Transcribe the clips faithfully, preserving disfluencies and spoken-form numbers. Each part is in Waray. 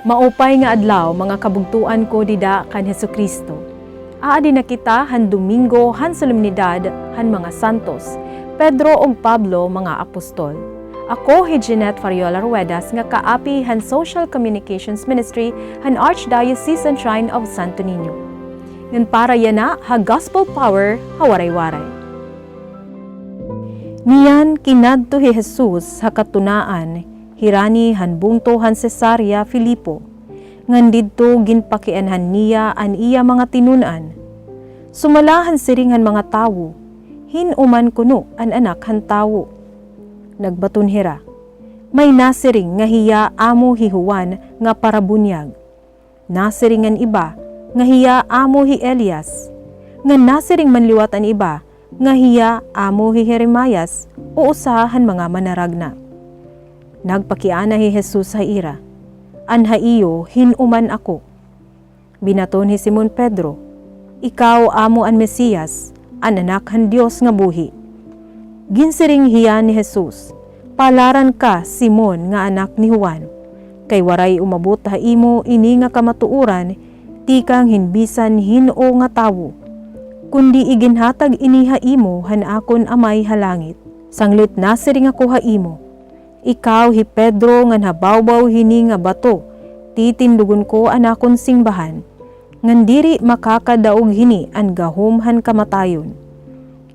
Maupay nga adlaw, mga kabugtoan ko dida kan Jesucristo. Aadi na kita han Domingo han solemnidad han mga santos, Pedro ug Pablo, mga apostol. Ako hi Jeanette Fariola Ruedas nga kaapi han Social Communications Ministry han Archdiocesan Shrine of Santo Niño. Ngan para yana ha Gospel Power ha Waray-Waray. Niyan kinadto hi Jesus ha katunaan hirani han bungto han Cesarea Filipo, ngan didto ginpakianhan niya an iya mga tinun-an. Sumala han siring han mga tawo, "Hin-o man kuno an Anak han Tawo?" Nagbaton hira, "May nasiring nga hiya amo hi Juan nga Parabunyag. Nasiring an iba nga hiya amo hi Elias, ngan nasiring man liwat an iba nga hiya amo hi Jeremias o usa han mga manaragna." Nagpakiana hi Jesus ha ira, "An ha iyo, hin-o man ako?" Binaton hi Simon Pedro, "Ikaw amo an Mesias, an Anak han Dios nga buhi." Ginsiring hiya ni Jesus, "Palaran ka, Simon, nga anak ni Juan, kay waray umabot ha imo ini nga kamatuoran tikang hin bisan hin-o nga tawo, kundi iginhatag ini ha imo han akon Amay ha langit. Sanglit nasiring ako ha imo, ikaw hi Pedro, ngan ha bawbaw hini nga bato titindugon ko an akon singbahan, ngan diri makakadaog hini an gahom han kamatayon.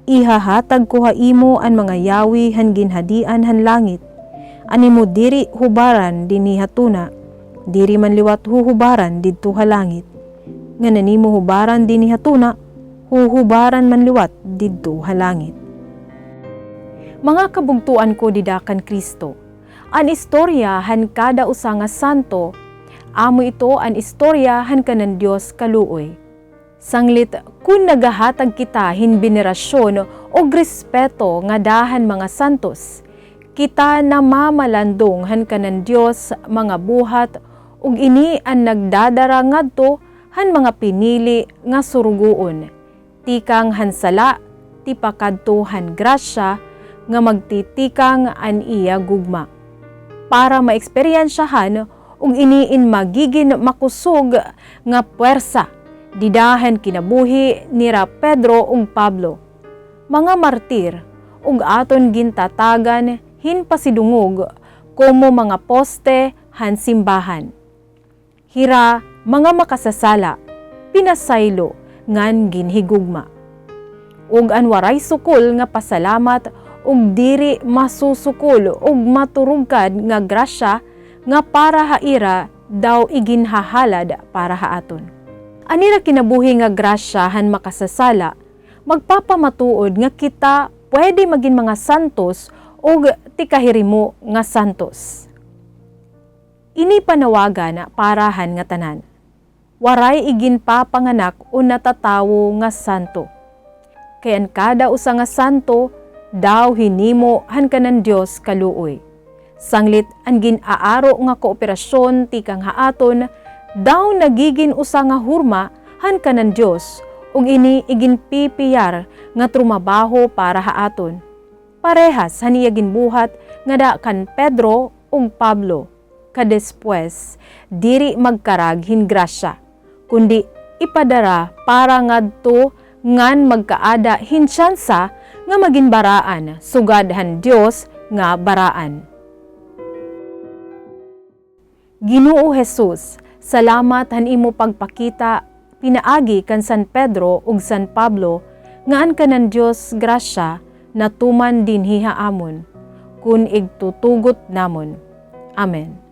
Ihahatag ko ha imo an mga yawi han ginhadian han langit. An imo diri hubaran dinhi ha tuna, diri man liwat huhubaran didto ha langit. Ngan an imo hubaran dinhi ha tuna, huhubaran man liwat didto ha langit." Mga kabugtoan ko dida kan Cristo, an istorya han kada usa nga santo, amo ito an istorya han kanan Dios kaluoy. Sanglit, kon nagahatag kita hin benerasyon ug respeto ngada han mga santos, kita namamalandong han kanan Dios mga buhat, ug ini an nagdadara ngadto han mga pinili nga surugoon, tikang han sala tipakadto han grasya nga magtitikang an iya gugma. Para maeksperyensyahan ug ini in magigin makusog nga puwersa dida han kinabuhi nira Pedro ug Pablo, mga martir, ug aton gintatagan hin pasidungog komo mga poste han simbahan. Hira mga makasasala, pinasaylo, ngan ginhigugma. Ug an waray sukol nga pasalamat ug diri masusukol ug maturugkad nga grasya nga para ha ira daw iginhahalad para ha aton. An ira kinabuhi nga grasya han makasasala magpapamatuod nga kita pwede magin mga santos ug tikahirimo nga santos. Ini panawagan para han ngatanan. Waray iginpapanganak o natatawo nga santo. Kay an kada usa nga santo daw hinimo han kanan Dios kaluoy. Sanglit an gin-aaro nga kooperasyon tikang ha aton daw nagigin usa nga hurma han kanan Dios, ug ini iginpipiyar nga trumabaho para ha aton. Parehas han iya ginbuhat ngada kan Pedro ug Pablo, kadespues, diri magkarag hin grasya, kundi ipadara para ngadto ngan magkaada hin tsansa nga magin baraan sugad han Dios nga baraan. Ginoo Jesus, salamat han imo pagpakita pinaagi kan San Pedro ug San Pablo nga an kanan Dios grasya natuman dinhi ha amon, kon igtutugot namon. Amen.